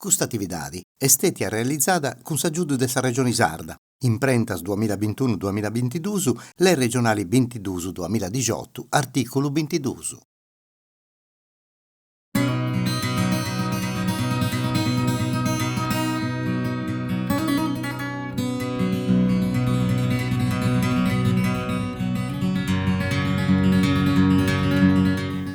Custa atividadi est stètia realizada cun s'agiudu de sa Regioni Sarda, Imprentas duamilla bintunu duamilla bintiduus, Lei regionali bintiduus duamilla dixiotu, artìculu bintiduus.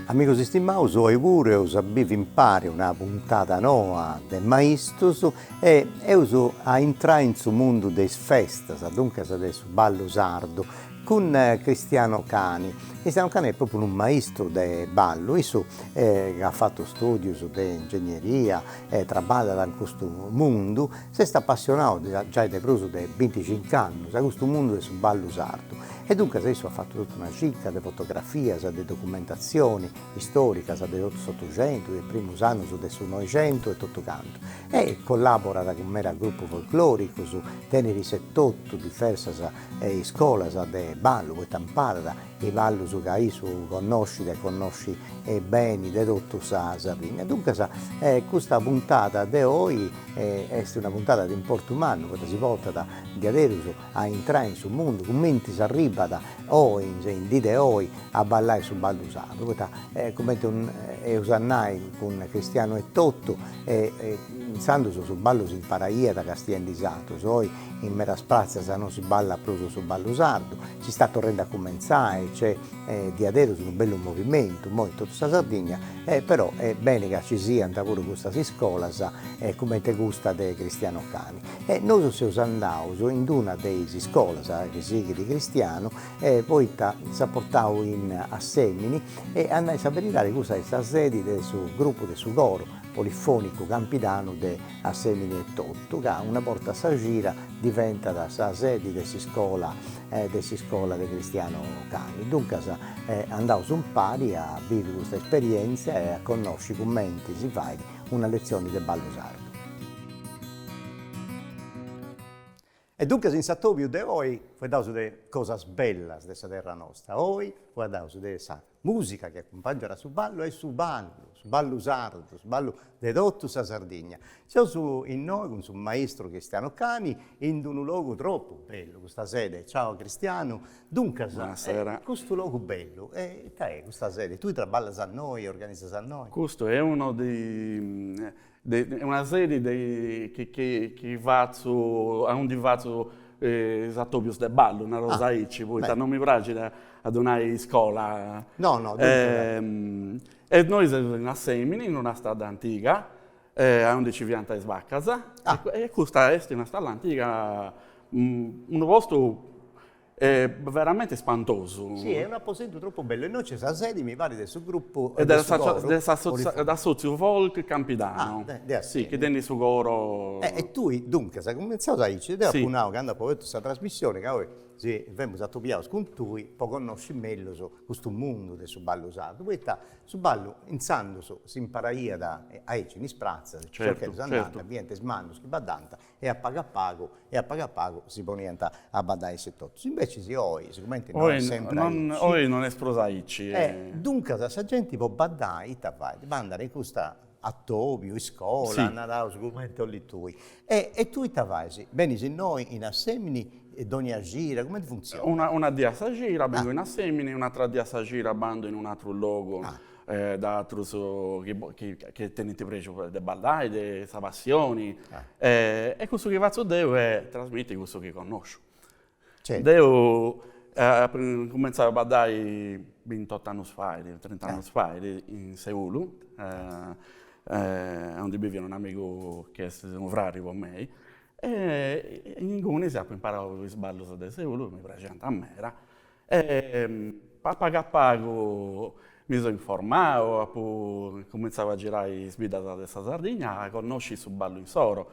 Amigus istimaus, oi puru eus a bivi impari una puntada noa de Maistus e eus a intrai in su mundu de is festas, duncas de su ballu sardu, cun Cristiano Cani. Cristiano Cani est propriu unu maistru de ballu, issu at fatu studius de ingegneria e traballat in custu mundu, s'est apassionau giai de prus de binticinc'annus a custu mundu de su ballu sardu e duncas issu at fatu totu una circa de fotografias, de documentatzioni istoricas de totu s'Otuxentu, de is primus annus de su Noixentu e totu cantu e collaborat cun meda grupus folcloricus, tenit isse etotu diversas iscolas de ballu, poita imparat is ballus ca issu connoscit e connoscit beni de totu sa Sardigna. Duncas custa puntada de oi est una puntada de importu mannu poita si portat diaderus a intrai in su mundu, cumenti s'arribat oi, in dì de oi, a ballai su ballu sardu, poita cumenti eus a nai cun Cristianu etotu, intzandus su ballu s'imparaiat castiendi is atrus, oi in medas pratzas non si ballat prus su ballu sardu, si stat torrendi a cumentzai, nc'est diaderus unu bellu movimentu immoi in totu sa Sardigna, però est beni ca ci siant puru custas iscolas cumenti custa de Cristiano Cani. E nosu seus andaus in d'una de is iscolas chi sighit Cristianu poita s'at portau in Assemini e a nai sa beridadi custa est sa sedi de su grupu de su coru polifonicu campidanu de Assemini etotu ca una borta a sa cida diventat sa sedi de s'iscola de s'iscola de Cristiano Cani. Duncas andaus impari a bivi custa esperientzia e a connosci cumenti si fait una letzioni de ballu sardu. E duncas in s'atobiu de oi fueddaus de cosas bellas de sa terra nosta, oi fueddaus de sa musica chi acumpangiat su ballu e su ballu, su ballu sardu, su ballu de totu sa Sardigna. Seus innoi cun su maistru Cristiano Cani in d'unu logu tropu bellu, custa sede. Ciao Cristianu, duncas custu logu bellu, ita est custa sede? Tui traballas innoi, organizas innoi? Custu est unu de De una sedi de chi chi chi fatzu, aundi fatzu is atobius de ballu, naraus aici, poita non mi praxit a donai iscola. No no, duncas. E innoi seus in Assemini, in una stadda antiga, aundi nci fiant is vacas, e custa est una stalla antiga, unu postu Est veramente spantosu. Si, est un'aposentu tropu bellu e innoi nc'est sa sedi, mi parit, de su gruppu de su coro. De s'assotziu folk Campidanu. Ah, de Sì, chi tenit su coro. E tui, duncas, cumentzaus aici, deu apu nau candu apu abertu sa trasmissioni ca oi si femus atobiaus cun tui po connosci mellus custu mundu de su ballu sardu, poita Su ballu intzandus s'imparaiat aici in is pratzas, is piciocheddus andant, biiant is mannus chi baddant e a pagu a pagu e a pagu a pagu si poniant a baddai issus etotus. Imbecis oi, sigumenti no est sempri aici. Oi non est prus aici. Duncas sa genti po baddai ita fait? Bandat in custa atobiu, iscola, naraus cumenti 'olis tui. E tui ita fais? Benis innoi in Assemini dogna cida, cumenti funtzionat? Una dì a sa cida bengu in Assemini, un'atra dì a sa cida bandu in un'atru logu da atrus chi chi tenint prexu de ballai, de sa passioni e cussu chi fatzu deu est trasmiti cussu chi connosciu. Deu apu incumentzau a baddai bintot'annus fait, trint'annus fait in Seulu, aundi biviat un'amigu chi est unu fradi po mei e ingunis apu imparau is ballus de Seulu, mi praxiant meda e a pagu a pagu mi seu informau, apu cumintzau a girai is biddas de sa Sardigna a connosci su ballu insoru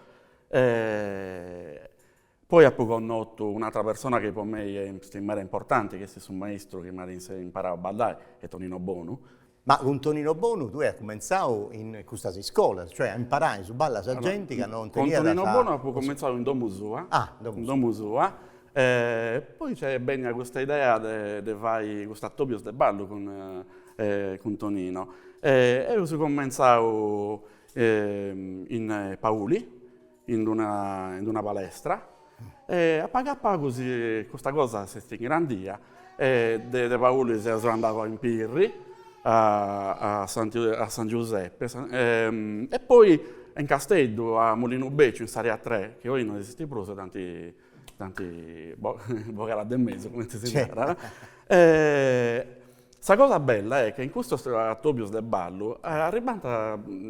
Poi apu connotu un'atra persona chi po mei est meda importanti, chi est su maistru chi m'at imparau a ballai, est Tonino Bonu. Ma cun Tonino Bonu tui as cumentzau in custas iscolas, cioè a imparai su ballu a sa genti ca non teniat sa. Cun Tonino Bonu apu cumentzau in domu sua. Ah, in domu sua. In domu sua e poi nc'est bennia custa idea de de fai custus atobius de ballu cun cun Tonino e eus cumentzau. in Pauli, in d'una in d'una palestra, e a pagu a pagu si custa cosa s'est ingrandia e de de Pauli seus andaus in Pirri a a a San Giuseppe e poi in Casteddu a Mulinu Becciu in s'area tre chi oi no esistit prus dd'ant dd'ant bogada de mesu cumenti si narat Sa cosa bella est ca in custos atobios de ballu arribant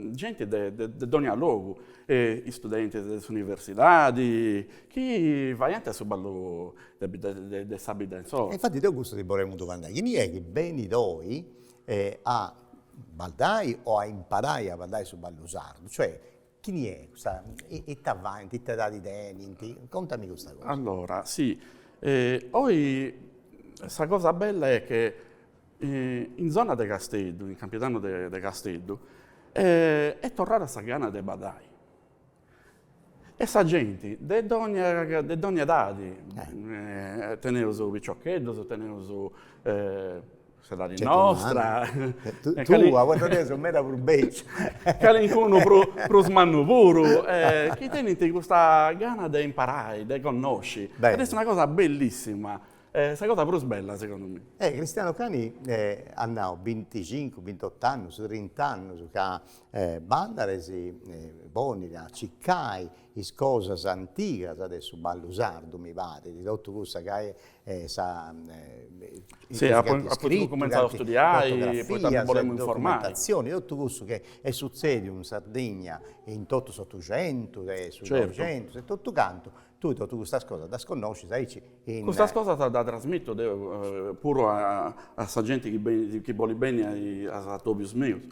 genti de de dogna logu, istudentis de s'universidadi, chi faiant su ballu de de sa bidda insoru. E infati deu custu ti bolemu domandai, chini est chi benit oi a ballai o a imparai a ballai su ballu sardu, cioè chini est custa, ita faint, ita edadi tenint, contami custa cosa. Allora, si, oi sa cosa bella est che in zona de Casteddu, in Campidanu de Casteddu, est torrada sa gana de baddai. E sa genti de dogna de dogna edadi, teneus piciocheddus, teneus S'edadi nostra. Tua, poita deu seu meda prus beciu. Calincunu prus mannu puru, chi tenint custa gana de imparai, de connosci. Ed est una cosa bellissima, sa cosa prus bella segundu mei. Cristiano Cani at nau binticincu, bintot'annus, trint'annus ca bandat e si ponit a circai is cosas antigas de su ballu sardu, mi parit, totu cussa ca est sa Si, apu cumentzau a studiai, poita mi bolemu informai. Documentatzioni, totu cussu chi est sutzediu in Sardigna in totu s'Otuxentus e su Noixentus e totu cantu, tui totu custas cosas ddas connoscis aici in. Custas cosas ddas trasmitu deu puru a sa genti chi benit chi bolit benni a is atobius mius.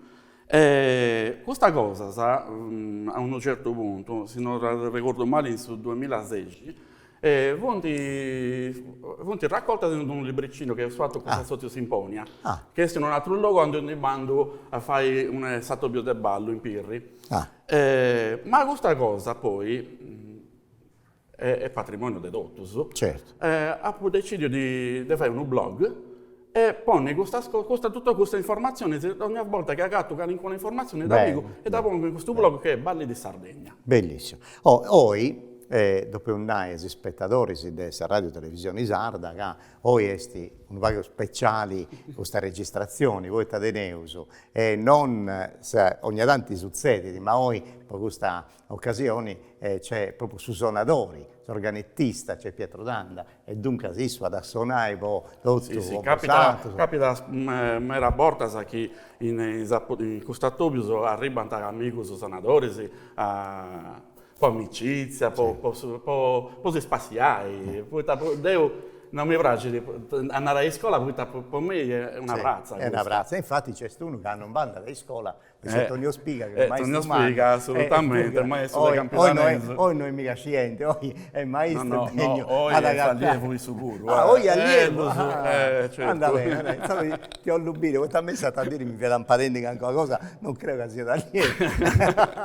E custa cosa a unu certu puntu, si no arregordu mali in su duemilasexi, funt funt raccoltas in unu libricinu chi eus fatu cun s'assotziu Simponia, chi est in un'aturu logu aundi bandu a fai s'atobiu de ballu in Pirri. Ma custa cosa poi est patrimoniu de totus, apu decidiu de fai unu blog e ponni custas custa totu custas informatzionis, dogna borta chi agatu calincuna informatzioni dda pigu e dda pongu in custu blog chi est Balli di Sardegna. Bellissimu. Oi depeus nai a is ispetadoris de sa Radio Televisioni Sarda ca oi est unu pagu speciali custa registratzioni poita teneus e non 'onnia tanti sutzedit ma oi po custa ocasioni c'est propriu su sonadori, s'organettista, c'est Pietro Tanda e duncas issu at a sonai po totu po bosatrus. Capitat meda bortas chi in custus atobius arribant amigus sonadoris po amicizia, po po si spassiai, poita deu non mi praxit andai a iscola poita po mei est una pratza. Est una pratza, e infati nc'est unu ca non bandat a iscola Est Tonio Spiga chi est maistru mannu. Tonio Spiga, assolutamente, maestru de campidanesu. Oi no est miga scienti, oi est maistru e benniu ad agatai. Oi est allievu issu puru. Ah, oi est allievu? Certu. Andat beni, andat beni, insaras ti 'ollu biri, poita a mei s'atra diri mi fiat imparendi calincuna cosa, non creu ca siat allievu.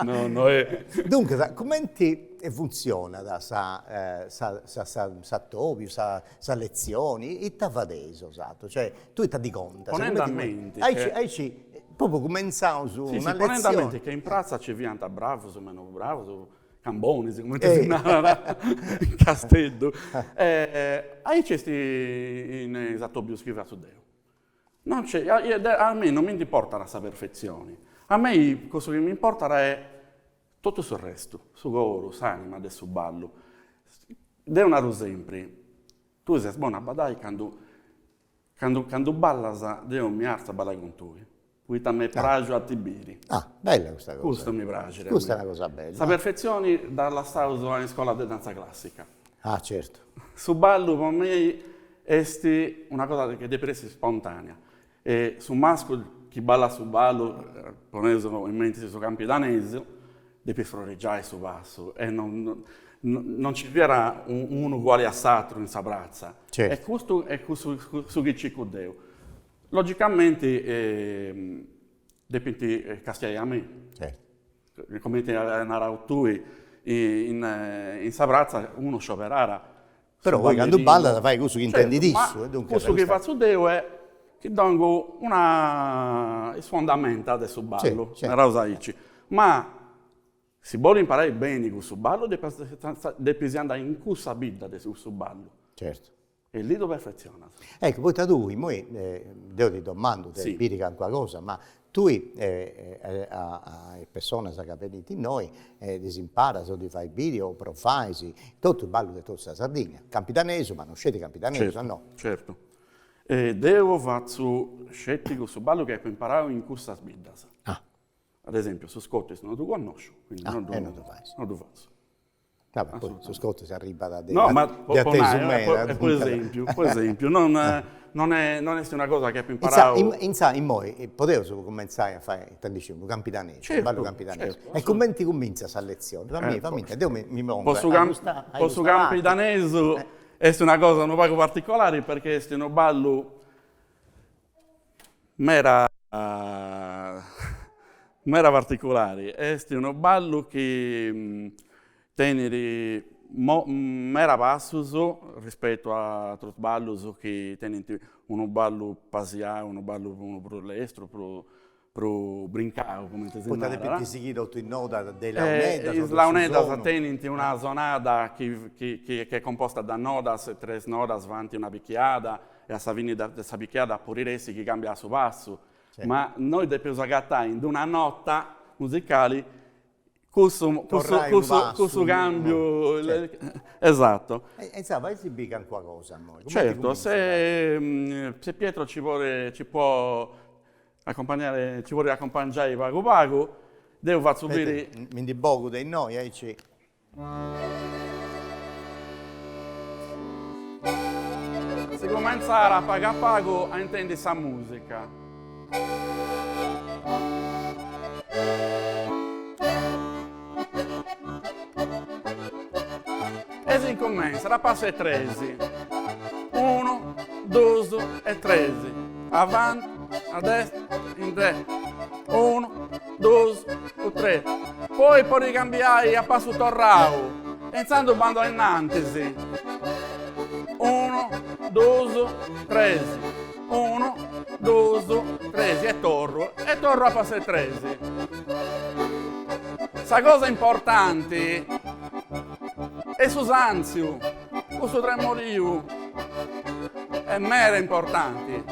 No, no est. Duncas, cumenti funtzionat sa s'atobiu, sa letzioni, ita fadeis 'osatrus? Cioè, tui ita ddi contas? Ponende a menti. Aici, aici Propriu cumentzaus una letzioni. Ponende a menti che in pratza ci fiant bravus, menu bravus, cambonis, cumenti si narat in Casteddu. Aici est in is atobius chi fatzu deu. Non nc'est, a mei non mi ndi importat sa perfetzioni, a mei cussu chi mi importat est totu su restu, su coru, s'anima de su ballu. Deu naru sempri, tui ses bonu a baddai candu Candu candu ballas deu mi artzu a ballai cun tui, poita m'est praxiu a ti biri. Ah, bella custa cosa. Custu mi praxit. Custa est una cosa bella. Sa perfetzioni dda lassaus in iscola de danza classica. Ah, certu. Su ballu po mei est una cosa chi depit essi spontanea e su mascu chi ballat su ballu, poneus in menti su campidanesu, depit frorigiai su passu e non non nci fiat unu uguali a s'atru in sa pratza. E custu est cussu su chi circu deu. Logicamenti depint castiai a mei. Cumenti as narau tui in sa pratza unu scioberat Però poi candu ballat fait cussu chi intendit issu e duncas. Cussu chi fatzu deu est chi dongu una is fondamenta de su ballu, naraus aici, ma. Si bolis imparai beni cussu ballu depis depis andai in cussa bidda de cussu ballu. Certu. E lì ddu perfetzionas. Eccu, poita tui, immoi deu ti domandu de biri calincuna cosa, ma tui a is personas ca benint innoi ddis imparas o ddis fais biri o provais totu is ballus de totu sa Sardigna, campidanesu, ma non sceti campidanesu, o no? Certu. Deu fatzu sceti cussu ballu chi apu imparau in cussas biddas. Ad esempiu su Scotis no ddu connosciu, quindi no ddu no ddu fatzu. Vabbè, poi su Scotis arribat de no, ma de atesu meda. Po esempiu, po esempiu, non non est non est una cosa chi apu imparau. Insa immoi podeus cumentzai a fai, ita ndi sciu, unu campidanesu, unu ballu campidanesu. E cumenti cumintzat sa letzioni? Fammi fammi deu mi pongu a custa parti. Po su campidanesu est una cosa unu pagu particolari perché est unu ballu Meda meda particulari, est unu ballu chi tenit meda passus rispetu a aterus ballus chi tenint unu ballu pasiau, unu ballu prus lestru, prus prus brincau, cumenti si narat. Poita depint sighiri totu is nodas de is launeddas? Is launeddas tenint una sonada chi chi est composta da nodas, tres nodas faint una picchiada e a sa fini de sa picchiada podit essi chi cambiat su passu, ma noi depeus agatai in d'una nota musicali cussu cussu cussu cambiu, esatto. E insaras fai si biri calincuna cosa immoi. Certo, se se Pietro ci pore ci può accompagnare ci podit acumpangiai pagu pagu, deu fatzu biri. Mi ndi bogu de innoi aici. Si cumentzat a pagu a pagu a intendi sa musica. E si incumentzat a passu 'e tresi. Unu, dus e tresi. Avanti, a destra, indrè. Unu, dus, tres. Poi podit cambiai a passu torrau e intzandus bandu a innantis. Unu, dus, tresi. Unu, dus, tresi e torru. E torru a passu 'e tresi. Sa cosa importanti est su santziu, cussu tremoriu est meda importanti.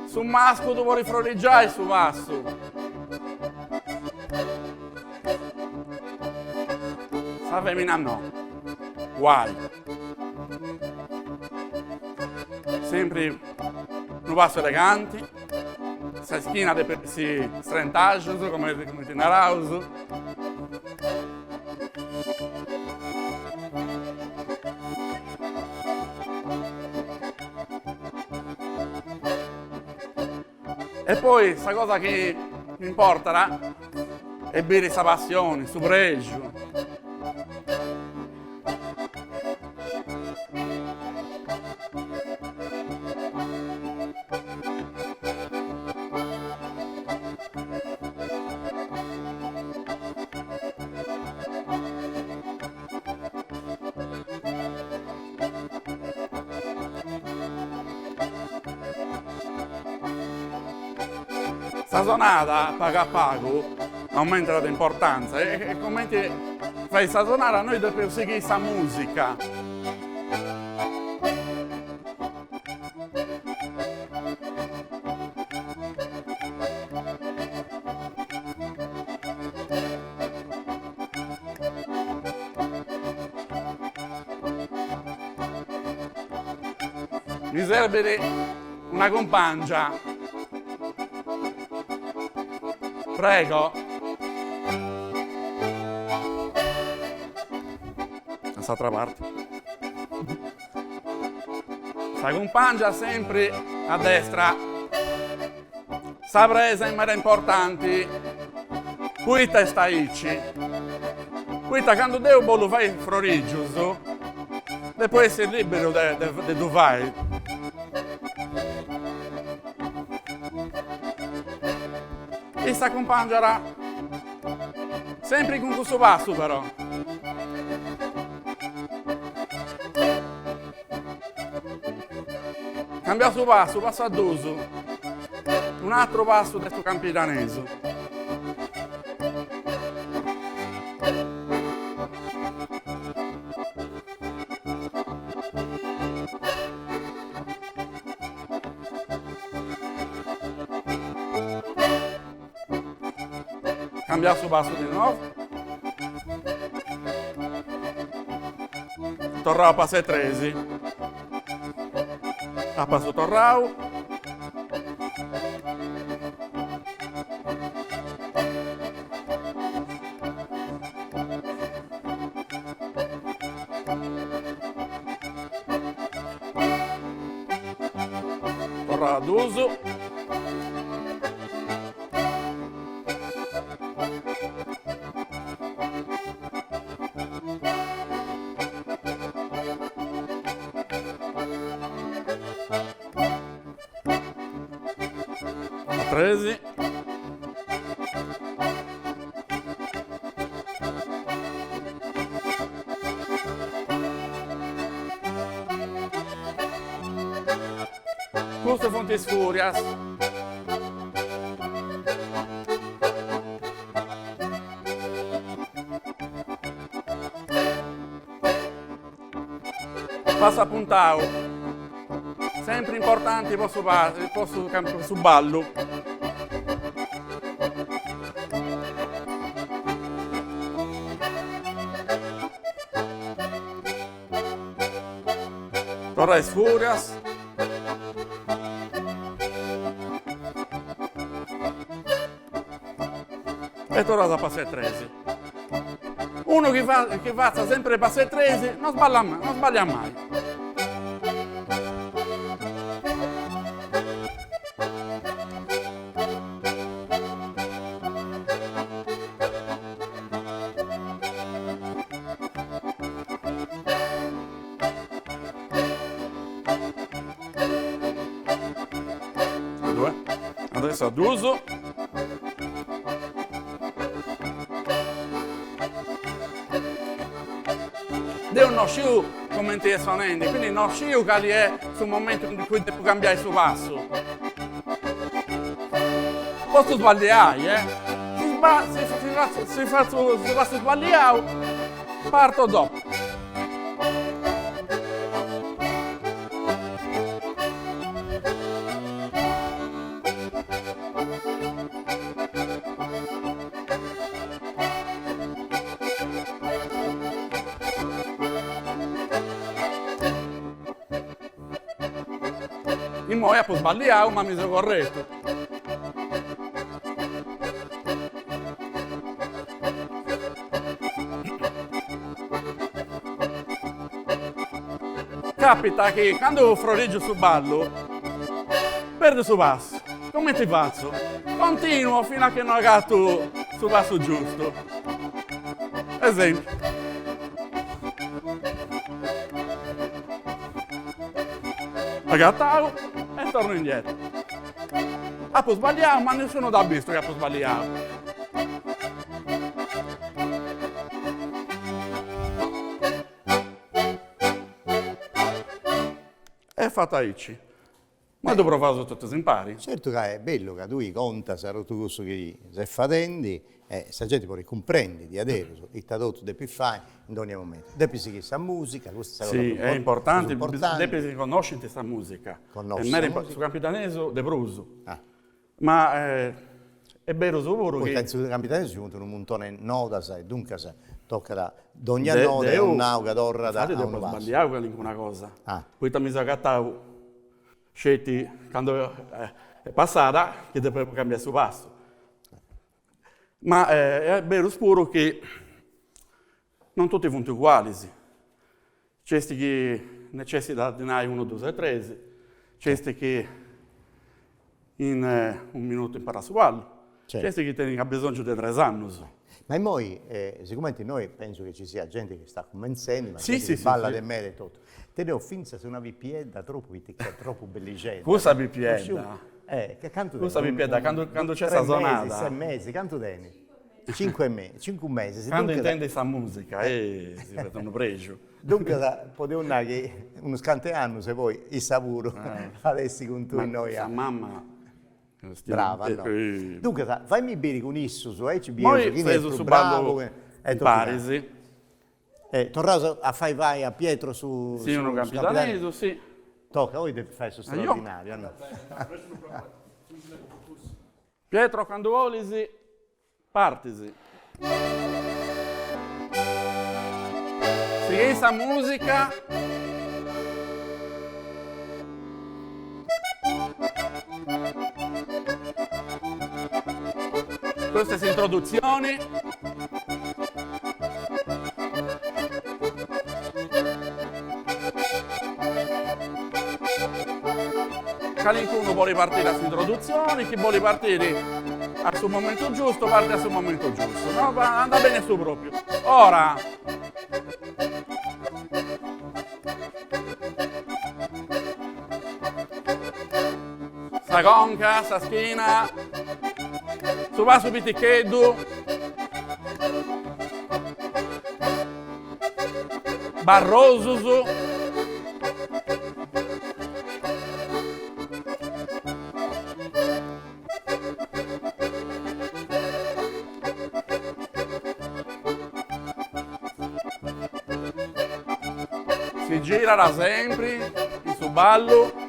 Su mascu ddu podit frorigiai su passu. Sa femina no. Guai. Sempri unu passu eleganti, sa schina depit essi strentaxus, cumenti naraus. E poi sa cosa chi mi importat est biri sa passioni, su prexu. Sa sonada a pagu a pagu aumentat de importanza e cumenti fait sa sonada noi depeus sighiri sa musica. Mi serbit una cumpangia. Prego. A s'atra parti. Sa cumpangia sempri a destra. Sa presa est meda importanti. Poita est aici? Poita candu deu bollu fai frorigius, depu essi liberu de de ddu fai. Issa acumpangiat sempri cun cussu passu però. Cambiaus su passu, passu a duus. Un'atru passu de su campidanesu. Cambiaus su passu di nou. Torrau a passu 'e tresi. A passu torrau. Torrau a duus. A tresi. Custas funt is furias. Passu apuntau, sempri importanti po su po su ballu. Torra is furias. E torraus a passu 'e tresi. Unu chi fa chi fatzat sempri passu 'e tresi non sballat mai, non sballiat mai. Adesso a duus. Deu no sciu cumenti est sonendi, quindi no sciu cali est su momentu in cui depu cambiai su passu. Potzu sballiai, eh! Si si fatzu si fatzu su passu sballiau, parto dopo. Immoi apu sballiau ma mi seu corretu. Capita chi candu frorigiu su ballu perdu su passu, cumenti fatzu? Continuo fino a che no agatu su passu giustu. Esempiu. Agatau e tornu indietro. Apu sballiau ma nisciunu dd'at bistu chi apu sballiau. Est fatu aici. Ma ddu provaus totus impari. Certu ca est bellu ca tui contas totu cussu chi ses fadendi e sa genti podit cumprendi diaderus ita totu depit fai in dònnia momentu. Depis sighiri sa musica, custa est sa cosa prus Sì, est importanti, depis connosci sa musica. Connosci sa musica. Su campidanesu de prus. Ma est berus puru chi. Poita in su campidanesu nci funt unu muntoni 'e nodas e duncas tocat dogna noda eus nau ca torrat a unu passu. Infati deu apu sballiau calincuna cosa, poita mi seu agatau sceti candu est passada chi depepu cambiai su passu. Ma est berus puru chi non totu funt ugualis, nc'est chi necessitat de nai unu dus e tres, nc'est chi in unu minutu imparat su ballu, nc'est chi tenit abisongiu de tres annus. Ma immoi, sigumenti innoi pensu chi ci siat genti chi stat cumentzendi, ma genti chi ballat de meda e totu, teneus fintzas una pipiedda tropu pitica, tropu bellixedda. Cussa pipiedda. Cantu tenit? Cussa pipiedda, candu candu nc'est sa sonada. Ses mesis, cantu tenit? Cincu e me, cincu mesis. Candu intendis sa musica, eh, si fait unu prexu. Duncas podeus nai chi unus cantu 'e annus e poi issa puru at essi cun tui innoi a. Sa mamma Brava, no. Duncas, faimi biri cun issus, aici bieus chini est prus bravu e totu Paris. E torraus a fai fai a Pietro su. Sì, unu campidanesu, sì. Toca, oi depit fai su straordinariu, no. Pietro, candu 'olis, partis. Sighei sa musica. Custa est s'introduzioni. Calincunu bolit partiri a s'introduzioni, chi bolit partiri a su momentu giustu, partit a su momentu giustu, no? Andat beni su propriu. Ora. Sa conca, sa schina, su passu piticheddu. Barrosus. Si girat sempri in su ballu.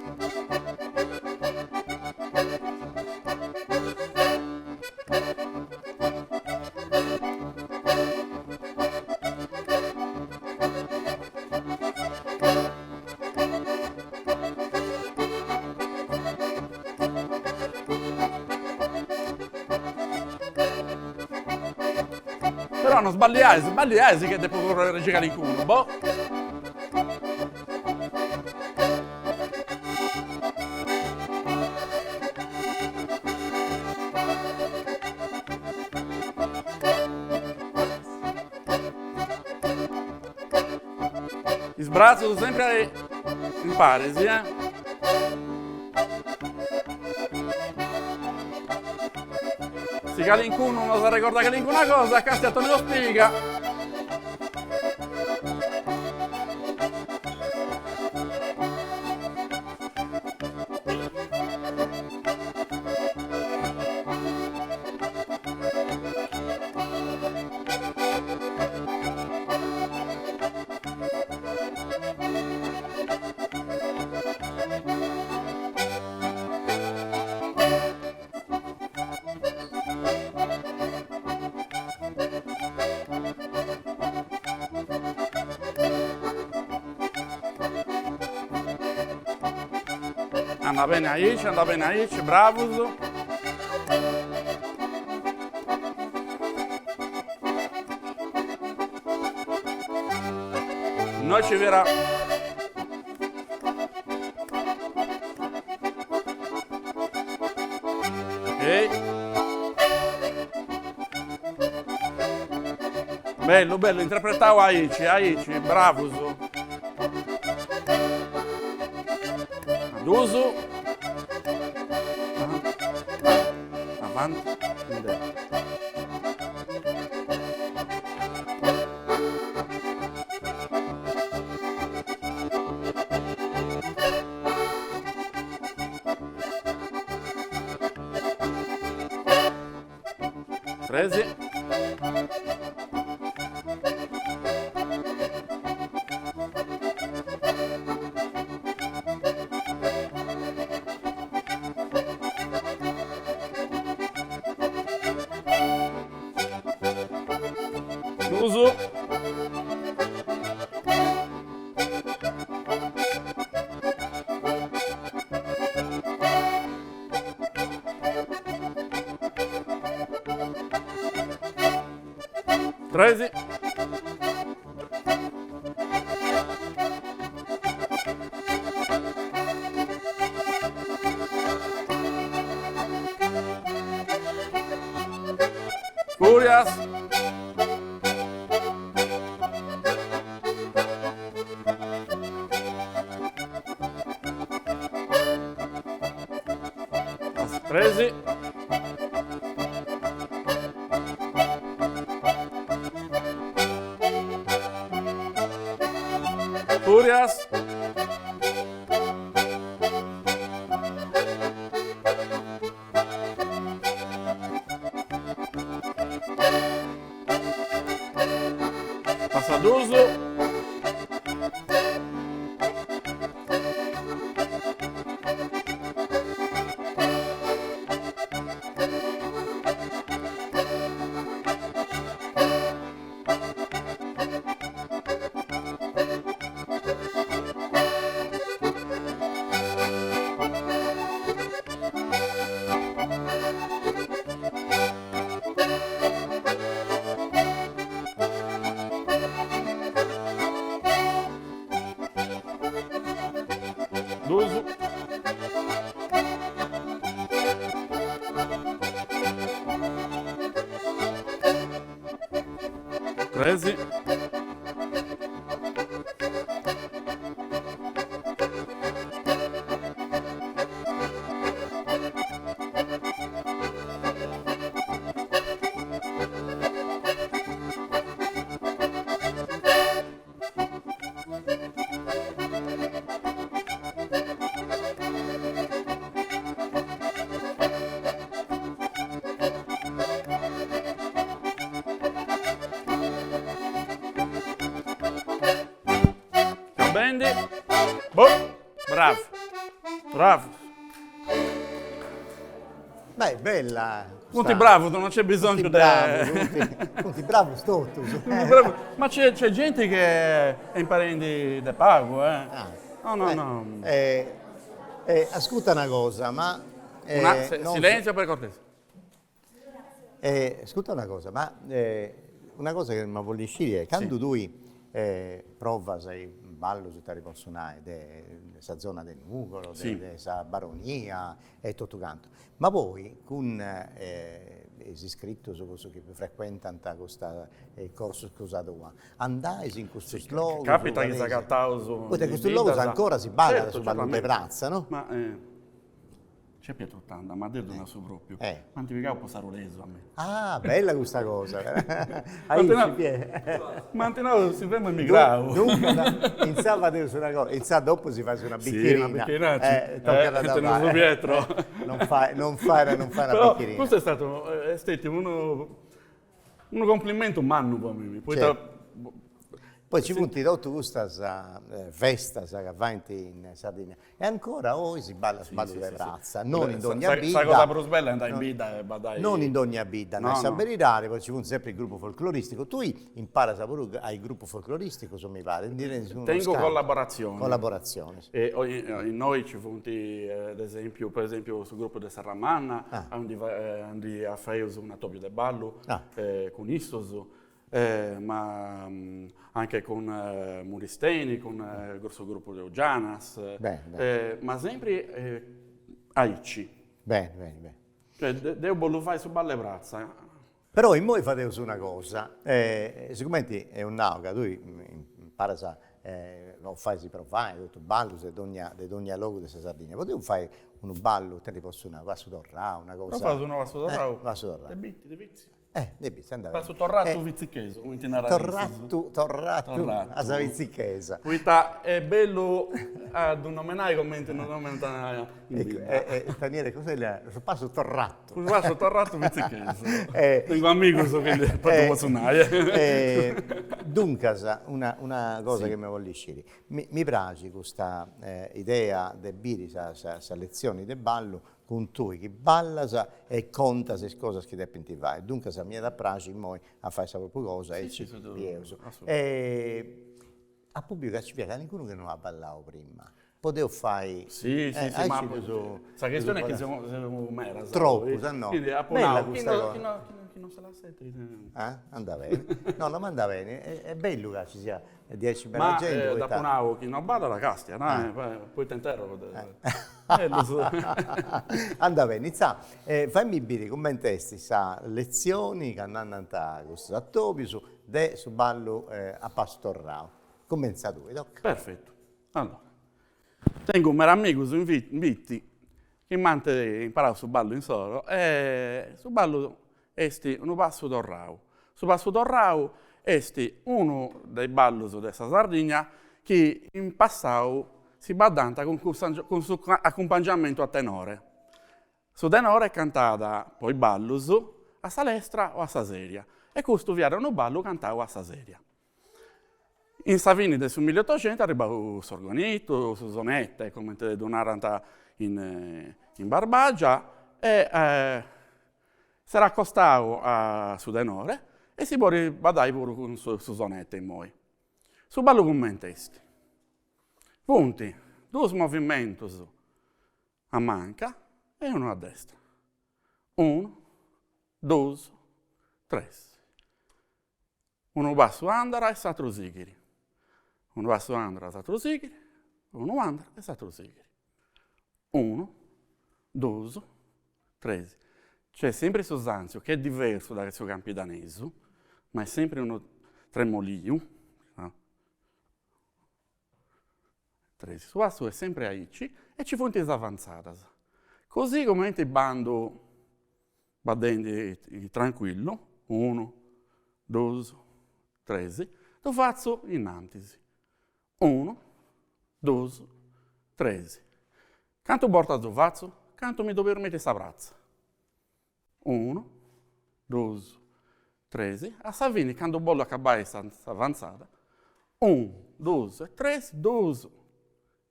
Però non sballiais, sballiais che depu curregi calincunu, boh. Is bratzus sempri in paris, eh. Si calincunu no s'arregordat calincuna cosa, castia Tonino Spiga. Andat bene aici, andat bene aici, bravus. Innoi ci fiat Ok. Bellu, bellu, interpretau aici, aici, bravus. Dus. Avanti, indietro. Tresi. Dusu. Tresi. Furias. Tresi. Furias. Passa dus. Dus. Tresi. Cabendi. Boh! Bravu. Bravu. Beh, bella. Funt bravus, non c'è bisognu de. Funt bravus totus. Ma c'è c'è genti che est imparendi de pagu, eh. No, no, no. Ascurta una cosa, ma. Una, silenzio per cortesia. Ascurta una cosa, ma una cosa chi mi bollu sciri est, candu tui provas is ballus, ita ti potzu nai, de sa zona de Nugoro, de sa Baronia e totu cantu, ma poi cun is iscritus, cussus chi frecuentant custa corsus cosa tua, andais in custus logus? Capitat chi s'agataus Poita in custus logus ancora si ballat su ballu de pratza, no? Ma Nc'est Pietro Tanda, ma deu ddu nau su propriu. M'ant pigau po sarulesu a mei. Ah, bella custa cosa. Aici Pie. M'ant nau si femu emigrau. Duncas, intzà fadeus una cosa, intzà dopu si fais una bicchierina. Sì, una bicchierina. Tocat a dda fai. Pietro. Non fait, non fait, non fait una bicchierina. Però custu est statu, est stetiu unu Unu complimentu mannu po mimi, poita Poi nci funt totu custas festas ca faint in Sardigna e ancora oi si ballat su ballu de pratza, non in dogna bidda. Sa cosa prus bella est andai in bidda e baddai. Non in dogna bidda, nai sa beridadi, poi nci funt sempri is grupus folcloristicus. Tui imparas puru a is grupus folcloristicus, mi parit, ndi tenis unu Tengu collaboratzionis. Collaboratzionis. E innoi nci funt ad esempiu, per esempiu su gruppu de Serramanna, aundi aundi faeus un'atobiu de ballu cun issus, ma anche cun Muristeni, cun su gruppu de Ugianas, ma sempri aici. Beni, beni, beni. Cioè deu bollu fai su ballu 'e pratza. Però immoi fadeus una cosa, sigumenti eus nau ca tui imparas o fais provai totu ballus de dogna de dogna logu de sa Sardigna, podeus fai unu ballu, ita ti potzu nai, passu torrau, una cosa. Provaus unu passu torrau. Passu torrau. De Bitti, de Bitzi. De Bitzi, andat beni. Passu torratu vitzichesu, cumenti narat issu. Torratu, torratu a sa vitzichesa. Poita est bellu a ddu nomenai cumenti ddu nomenant in bidda. Daniele, cos'è su passu torratu? Su passu torratu vitzichesu. Tengu amigus quindi poi ddu potzu nai. Duncas, una una cosa chi mi bollu sciri, mi mi praxit custa idea de biri sa sa letzioni de ballu cun tui chi ballas e contas is cosas chi depint fai, duncas mi iat a praxi immoi a fai sa propriu cosa e aici bieus. Apu biu ca nci fiat calincunu chi no at ballau prima Podeus fai. Si, si, si, ma sa chistione est chi semus medas. Tropus, a no. Quindi apu nau, chi non se la sente. Ah, andat beni. No, no, ma andat beni, est bellu ca ci siat diaici meda genti, poita. Ma dd'apu nau, chi no ballat castia, poi t'interrogo. Andat beni, intzà, faimi biri cumenti est sa letzioni candu andant a custus atobius de su ballu a passu torrau. Cumentza tui, toca. Perfettu. Allora, tengu meda amigus in Bitti chi m'ant imparau su ballu insoru e su ballu est unu passu torrau. Su passu torrau est unu de is ballus de sa Sardigna chi in passau si baddant cun cun su acumpangiamentu a tenore. Su tenore cantat po is ballus a sa lestra o a sa seria e custu fiat unu ballu cantau a sa seria. In sa fini de su milliotoxentu est arribau s'orgonitu, su sonete, cumenti ddu narant in in Barbagia e s'est acostau a su tenore e si podit baddai puru cun su sonete immoi. Su ballu cumenti est? Funt duus movimentus a manca e unu a destra, unu, dus, tres. Unu passu andat e s'aturu sighit, unu passu andat, s'aturu sighit, unu andat e s'aturu sighit. Unu, dus, tres. Nc'est sempri su santziu, chi est diversu dae su campidanesu, ma est sempri unu tremoliu Tres. Su passu est sempri aici e ci funt is avantzadas. Così cumenti bandu baddendi tranquillu, unu, dus, tres, ddu fatzu innantis, unu, dus, tres. Cantu bortas ddu fatzu? Cantu mi ddu permitit sa pratza. Unu, dus, tres, a sa fini candu bollu acabai s'avantzada, unu, dus e tres, dus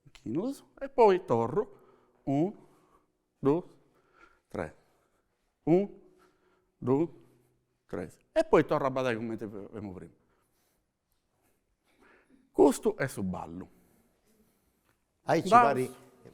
inchinus e poi torru, unu, dus, tres, unu, dus, tres e poi torru a baddai cumenti femu prima. Custu est su ballu. Aici parit,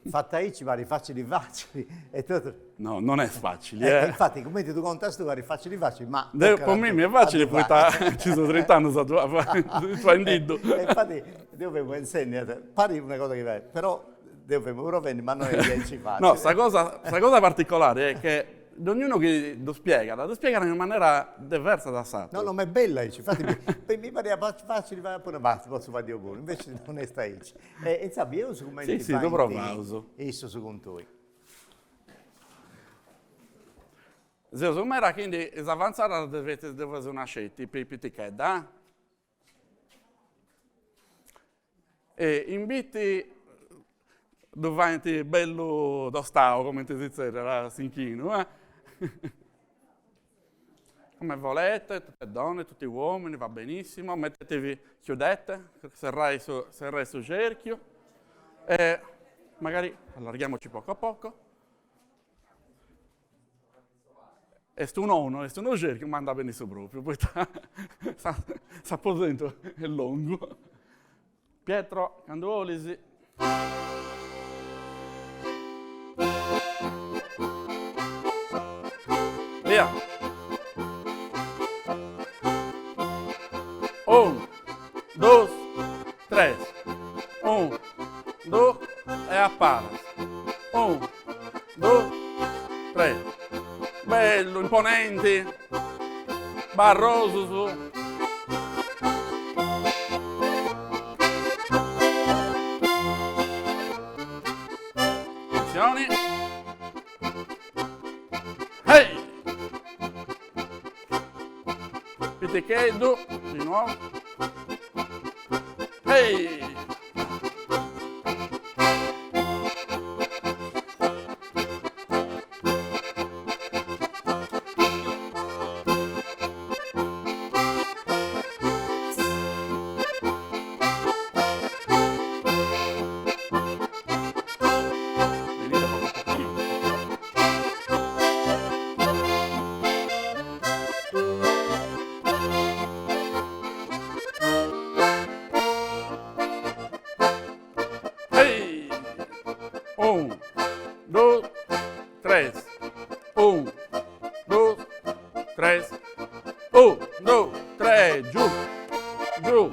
fatu aici parit facili facili e totu. No, non est facili eh. Infati cumenti ddu contas tui parit facili facili ma. Deu po mimmi est facili poita nci seu trint'annus a ddu faendiddu. E infati deu femu pentzendi, parit una cosa chi fait, però deu femu provendi ma no est diaici facili. No, sa cosa sa cosa particolari est che Dognunu chi ddu spiegat, ddu spiegat in manera diversa da s'aturu. No, no, ma est bella aici, infati mi pariat facili, ma apu nau, bah, potzu fai deu puru, inveci non est aici. E intzandus bieus cumenti faint ddu provaus. Issus cun tui. Seus meda, quindi is avantzadas ddu fais una sceti, pitichedda. E in Bitti ddu faint bellu tostau, cumenti si zerriat s'inchinu, eh. Come volete, tutte donne, tutti uomini, va benissimo, mettetevi, chiudete, serrai su serrai su cerchio e magari allarghiamoci poco poco. Est unu, est unu cerchiu, ma andat beni su propriu, poita s'aposentu est longu. Pietro, candu 'olis. Via. Unu, dus, tres. Unu, dus, e a palas. Unu Dus, tres. Bellu, imponenti, barrosus. Attenzioni. Hey! Piticheddu, di nuovo. Hey! Unu, dus, tres. Unu, dus, tres. Unu, dus, tres, giù, giù.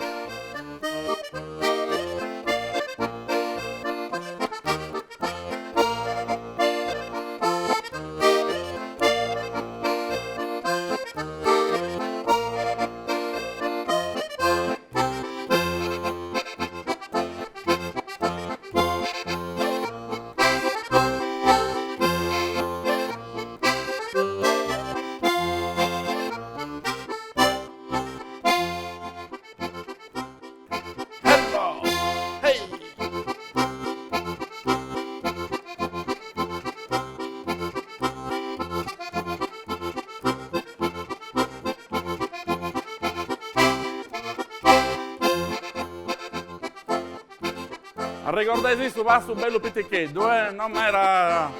Arregordaisì su passu bellu piticheddu, eh, no mera.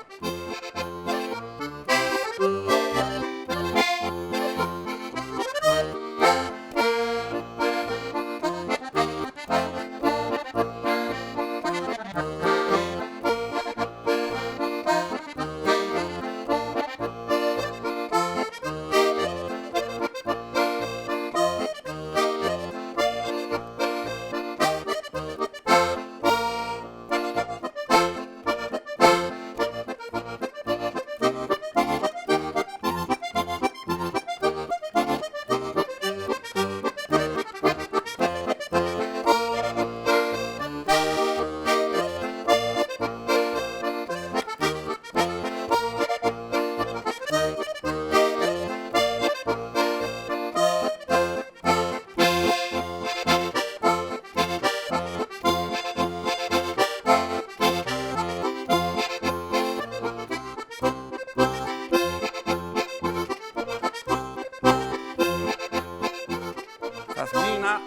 Sa schina.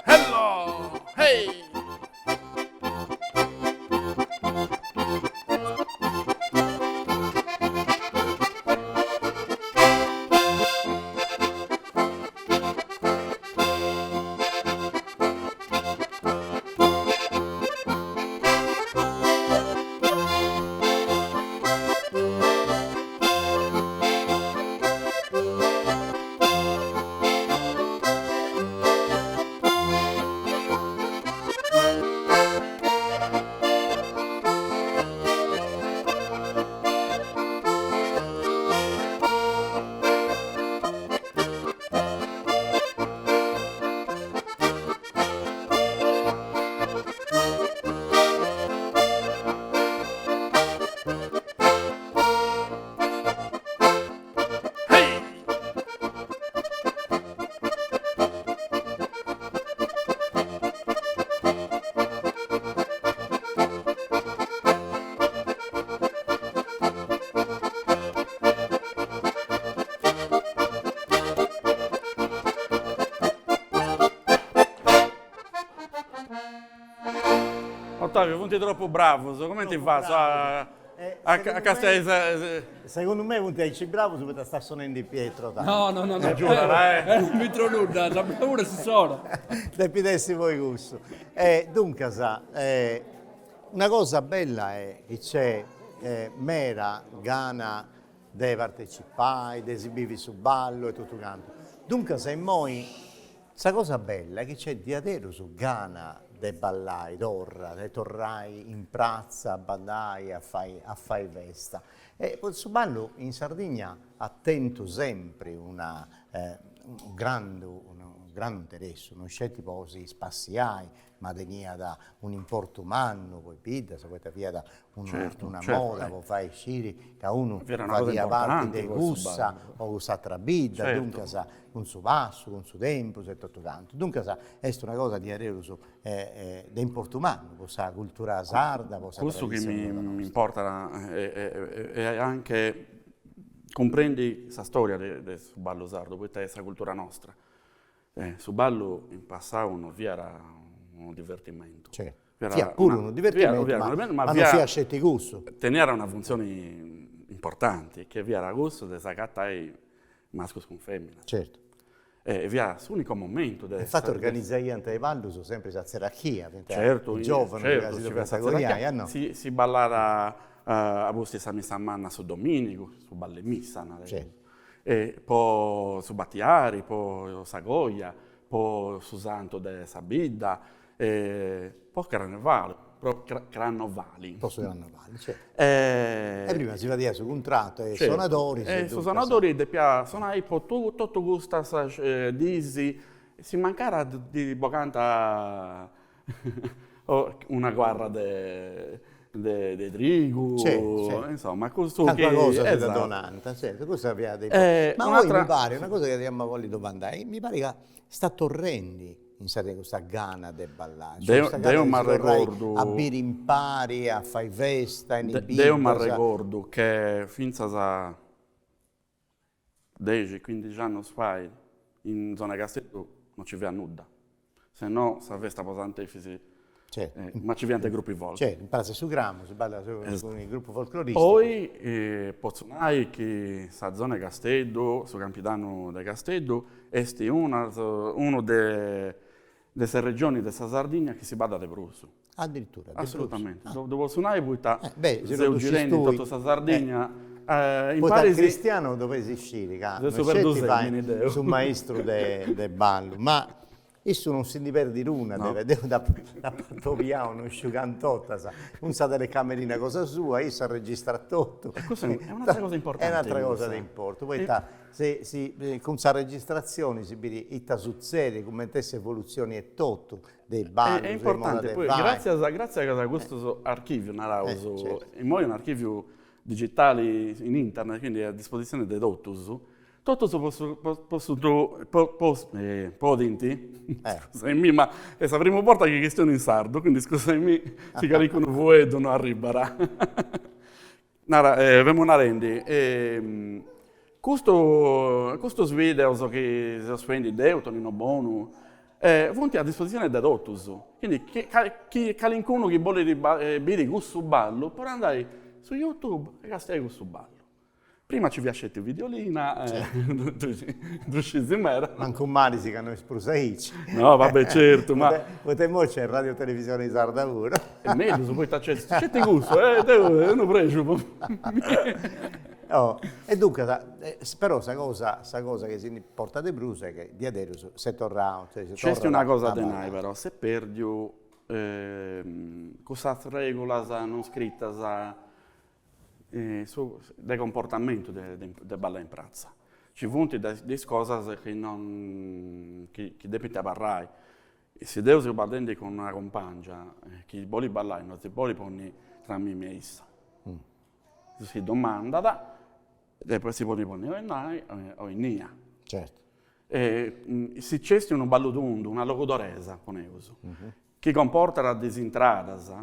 Hello! Hey! Ottavio, funt tropu bravus, cumenti fatzu a a castiai is. Segundu mei funt aici bravus poita sta sonendi Pietro tantu. No, no, no, no, non b'intro nudda, sa bravura est issoro. Depit essi poi cussu. E duncas, una cosa bella est chi c'est meda gana de partecipai, de si bivi su ballu e totu cantu. Duncas immoi sa cosa bella est chi c'est diaderus gana de ballai torra, de torrai in pratza a ballai, a fai a fai festa. E poi su ballu in Sardigna at tentu sempri una unu grandu unu grandu interessu, non sceti po si spassiai, ma teniat un'importu mannu po is biddas, poita fiat una moda po fai sciri ca unu fadiat parti de cussa o cuss'atra bidda, duncas cun su passu, cun su tempus e totu cantu. Duncas est una cosa diaderus de importu mannu po sa cultura sarda, po sa traditzioni cosa nostra. Cussu chi mi importat est anche cumprendi sa storia de su ballu sardu, poita est sa cultura nostra. Su ballu in passau no fiat unu divertimentu. Certu, fiat puru unu divertimentu, ma non fiat sceti cussu. Teniat una funtzioni importanti, chi fiat cussu de s'agatai mascus cun feminas. Certu. E fiat s'unicu momentu de. Infati organizaiant is ballus sempri sa tzerachia, fiant is giovanus ca si depiant coiai, a no? Si ballat a pustis sa missa manna su dominigu, su ball'e missa, nareus. E po su batiari, po sa coja, po su santu de sa bidda, e po carnevali, pro crannovali. Po su carnevali, certu. E prima si fadiat su cuntratu a is sonadoris e su sonadori depiat sonai po totu custas dis, si mancara ddi bogant una guarra de de trigu, insoma, custu chi. Calincuna cosa si dda donant, certu, cussa fiat. Ma oi mi parit, una cosa chi ti ia bolli domandai, mi parit ca sta torrendi in Sardegna custa gana de ballai, cioè custa gana de si torrai a biri impari, a fai festa in is biddas. Deu m'arregordu che fintzas a. Dexi, cuindixi annus fait, in zona 'e Casteddu non ci fiat nudda, se no sa festa po Sant'Efisi, ma ci fiant i gruppi folk. Certu, in Pratza 'e su Cramu si ballat cun is grupus folcloristicus. Oi potzu nai chi sa zona 'e Casteddu, su Campidanu de Casteddu, est una unu de de sa regioni de sa Sardigna chi si ballat de prus. Addirittura, de prus. Assolutamente, ddu potzu nai poita seu girendi in totu sa Sardigna, in paris. Poita Cristiano doveis sciri ca no sceti fait su maistru de ballu, ma issu non si ndi perdit una, deu dd'apu atobiau non sciu cant'ortas, cun sa telecamerina cosa sua, issu arregistrat totu. E custa est un'atera cosa importanti. Est un'atera cosa de importu, poita Si si cun sa registratzioni si biri ita sutzedit, cumenti est s'evolutzioni etotu de is ballus, Est importanti, poi gratzias gratzias a custus archivius naraus, immoi un'archiviu digitali in internet, quindi a disposizioni de totus, totus podint, scusaimì ma est sa primu borta chi chistionu in sardu, quindi scusaimì si calincunu fueddu no arribat Nara, femu narendi, custu custus videos chi seus fendi deu, Tonino Bonu, funt a disposizione de totus, quindi chi chi calincunu chi bolit biri cussu ballu podit andai su youtube e castiai cussu ballu. Prima ci fiat sceti Videolina, ddu scisi meda. Mancu mali si ca no est prus aici. No, va bè, certu, ma. Poita immoi nc'est Radio Televisione Sarda puru. Est mellus, poita nc'est sceti cussu, eh, deu est unu prexu po mei. Oh, e duncas, però sa cosa sa cosa chi si ndi portat de prus est che diaderus s'est torrau, cioè si torrat. Nc'est una cosa de nai però, s'est perdiu cussas regulas non scritas su de comportamentu de de ballai in pratza. Nci funt de is cosas chi non chi depint abarrai. Si deu seu ballendi cun una cumpangia chi bolit ballai non si podit ponni tra mimi e issa. Si domandat e poi si podit ponni o innai o innia. Certu. E si nc'est unu ballu tundu, una logudoresa, poneus, chi comportat de is intradas,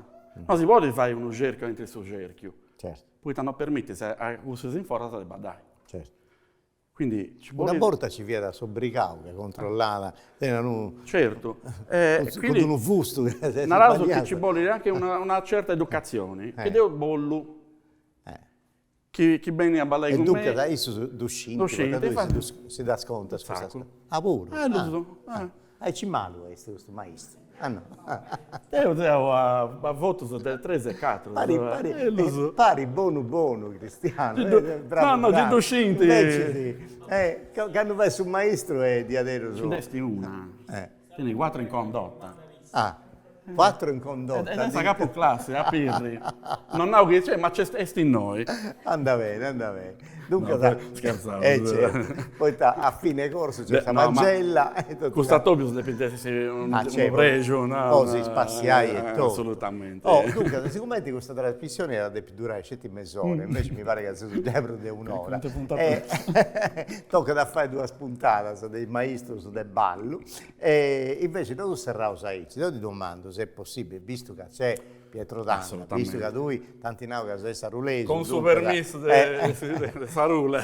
no si podit fai unu cerchiu aintru 'e su cerchiu, poita no permitis a cussus in foras de baddai. Certu. Quindi ci bolit. Una borta ci fiat s'obrigau chi controllat, teniat unu. Certu. Cun unu fustu. Naraus chi ci bolit anche una certa educatzioni, chi deu bollu Chi chi benit a ballai cun mei. E duncas issus ddu scint, poita tui si ddas contas custas cosas. Ah puru? Eh lu so. Ah. Aici malu est custu maistu. Ah no. Deu seu a votus de tres e catru. Pari pari pari bonu bonu Cristianu. No no si ddu scint. Invecias candu fait su maistru est diaderus. Nci nd'est una. Tenit cuatru in condotta. Ah Quattro in condotta. Ed est sa capu classi, a Pirri. Non nau chi c'est, ma c'est, est innoi. Anda bene, anda bene. Duncas. No, scherzaus. Eh certu, poita a fine corsu c'est sa pagella e totu. Cust'atobius depint essi unu prexu, no? Po si spassiai e totu. Assolutamente. Oh, duncas, sigumenti custa trasmissioni iat a depi durai sceti mes'ora, inveci mi parit ca seus giai prus de un'ora. Cantu puntadas. Tocat a fai duas puntadas de is maistus de ballu E invece nosu serraus aici, deu ti domandu se est possibili, bistu ca c'est Pietro Tanda, bistu ca tui t'ant nau ca ses sarulesu. Cun su permissu de Sarule.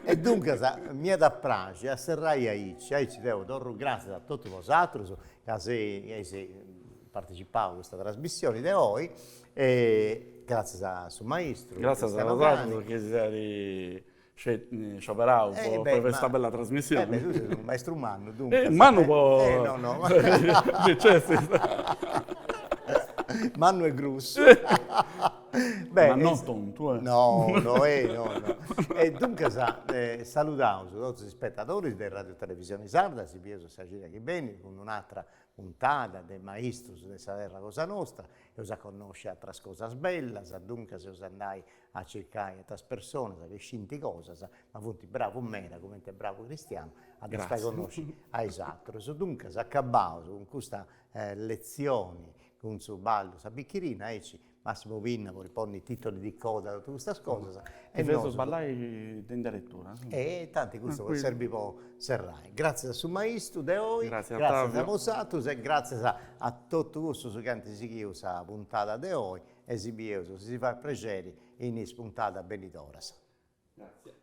E duncas m'iat a praxi a serrai aici, aici deu torru gràtzias a totus bosatrus ca eis partecipau a custa trasmissioni de oi e gràtzias a su maistru. Gràtzias a bosatrus chi seis scioberau po fai custa bella trasmissioni. Eh beh, tui ses unu maistru mannu, duncas. Eh, mannu po... Eh, no, no. Mannu e grussu. Ma non tontu, eh. No, no, eh, no, no. E duncas saludaus totus is spetadoris de Radio Televisioni Sarda, si bieus sa cida chi benit cun un'atra puntada de maistus de sa terra cosa nostra, eus a connosci atras cosas bellas, duncas eus andai a circai atras personas chi scint cosas, ma funt bravus meda, cumenti est bravu Cristianu, a ddas fai connosci a is atrus. Duncas acabaus cun custa letzioni cun su ballu Sa bicchirina, aici Massimo Pinna podit ponni titoli di coda totu custas cosas. E nosu ballai in deretura. E tanti custu podit serbi po serrai. Gratzias a su maistu de oi, gratzias a bosatrus e gratzias a totu cussus chi ant sighiu sa puntada de oi E si bieus, si si fait prexeri, in is puntadas benidoras. Grazie.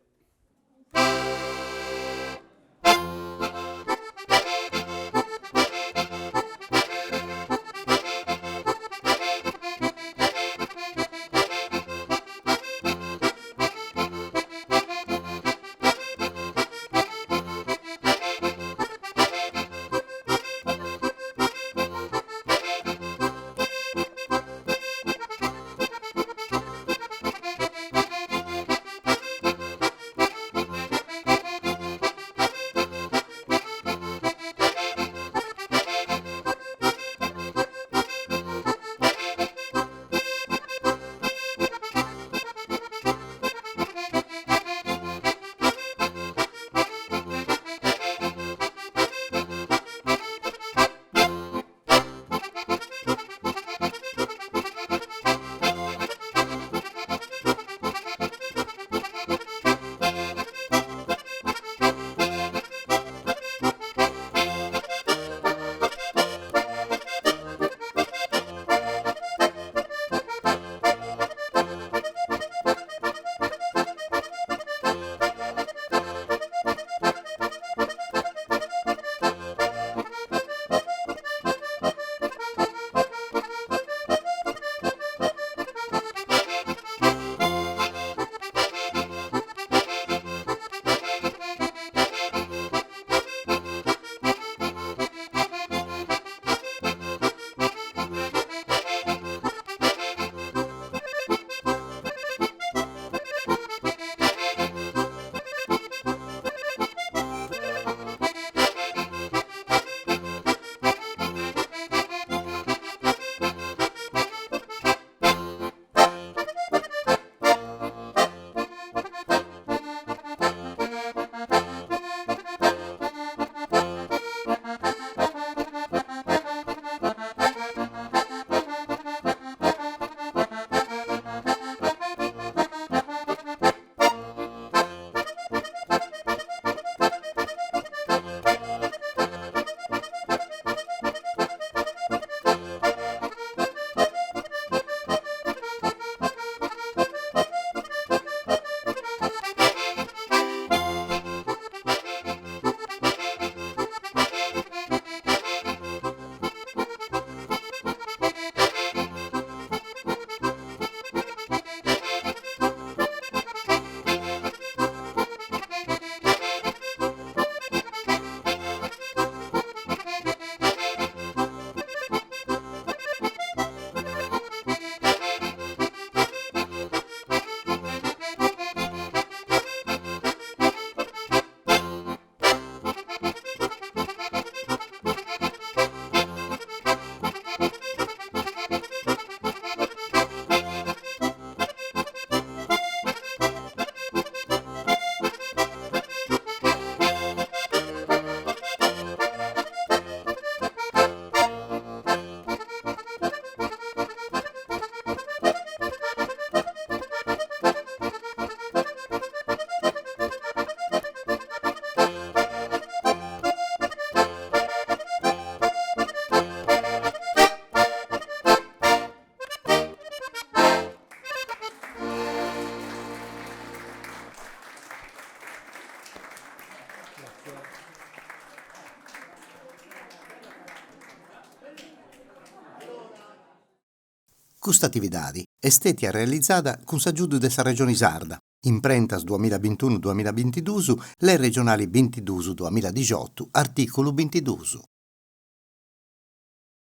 Custa atividadi est stètia realizada cun s'agiudu de sa Regioni Sarda, Imprentas duamilla bintunu duamilla bintiduus, Lei regionali bintiduus duamilla dixiotu, artìculu bintiduus.